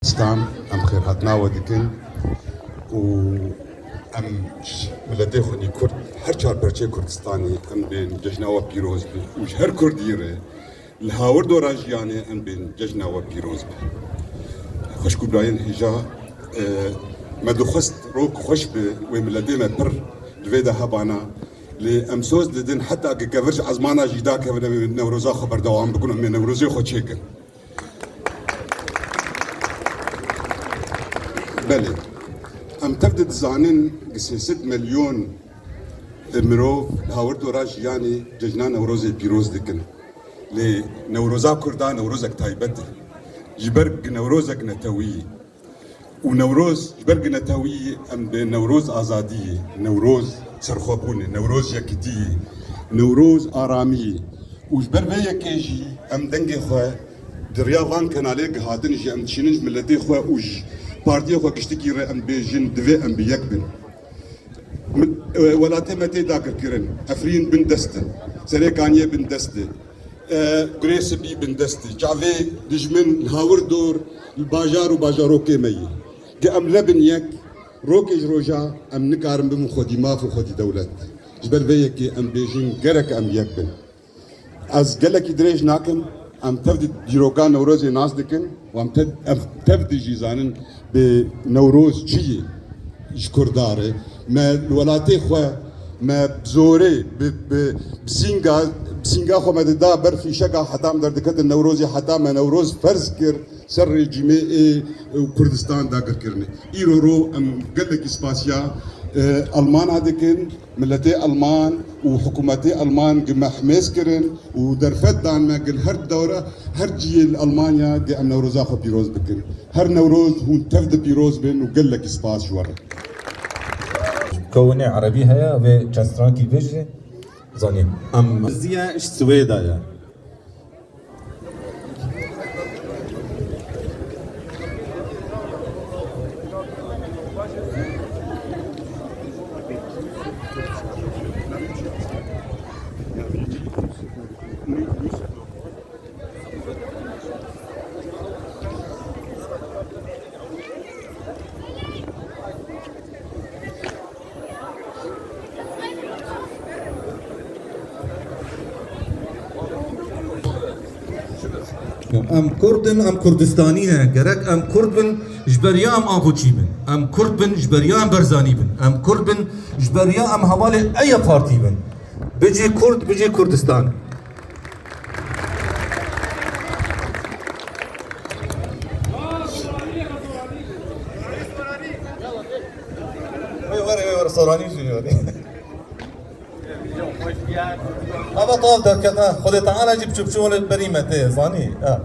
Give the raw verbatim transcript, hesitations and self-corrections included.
Kurdistan, em xêrhatina we dikin û em ji miletê xwe nî Kurd, her çar perçeyê Kurdistanê em bên cejna we pîroz be û ji her Kurdî re li Hawirdo re jiyanê em bên cejna we pîroz be. Xweşik û birayên hêja, e, me dixwest rok xweş bi wê miletê me pir li vê de hebana, lê em soz didin heta ku kevir ji ezmana jî dakevin em ê Newroza xwe berdewam bikin û em ê Newrozê xwe çêkin. Belê. Em tev de dizanin ku sê sed milyon mirov li Hawirdo re jiyanê cejna Newrozê pîroz dikin. Lê Newroza Kurda Newrozek taybet e. Ji ber ku Newrozek netewî ye. Û Newroz, ji ber ku netewî ye, em bi Newroz azadiyê, Newroz serxwebûnê, Newroz yekitiyê, Newroz aramiyê. Û ji ber vê yekê jî em dengê xwe di riya van kenalê gihatin jî em dişînin ji miletê xwe û ji partiyê xwe giştikî re em bêjin, divê em bi yek bin. Min, e, welatê me tê dagirkirin. Efrîn bin dest e. Serê Kaniyê bin dest e. E, Gurê Sibî bin dest e. Çavê dijmin li Hawirdo, li bajar û bajarokê me yê. Ge em nebin yek, rokê ji roja em nikarin bibin xwedî maf û xwedî dewlet. Ji ber vê yekê em bêjin gerek em yek bin. Ez gelekî dirêj nakim. Em tev di dîroka Newrozê nas dikin û em tev, em tev di jî zanin bi Newroz çi ye ji Kurda re. Me li welatê xwe, me bi zorê, bi, bi, bi sînga, bi sînga xwe me dida ber fîşeka heta em derdiketin Newrozê, heta me Newroz ferz kir ser rejîmê ê Kurdistan dagirkirinê. Îro ro em gelekî spasiya, e, Almana dikin. Miletê Alman û hikûmetê Alman gi me himêz kirin û derfet dan me gi li her dewre, her cihê li Almanya gi em Newroza xwe pîroz bikin. Her Newroz hûn tev de pîroz bin û gelekî spas ji we re. Kewinê erebî heye, vê çend strankî vê jî zanîn. Em ziye ji Swêda ye. Em Kurd in, em Kurdistanî ne. Gerek em Kurd bin, ji beriya em Avoçî bin. Em Kurd bin, ji beriya em Berzanî bin. Em Kurd bin, ji beriya em hevalê eye partî bin. Bicî Kurd, bicî Kurdistan. Wê were, wê were, soranî jî were. Ava tav derkete, Xwedê Teala jî piçû piçû were berî me tê, zanî, ha.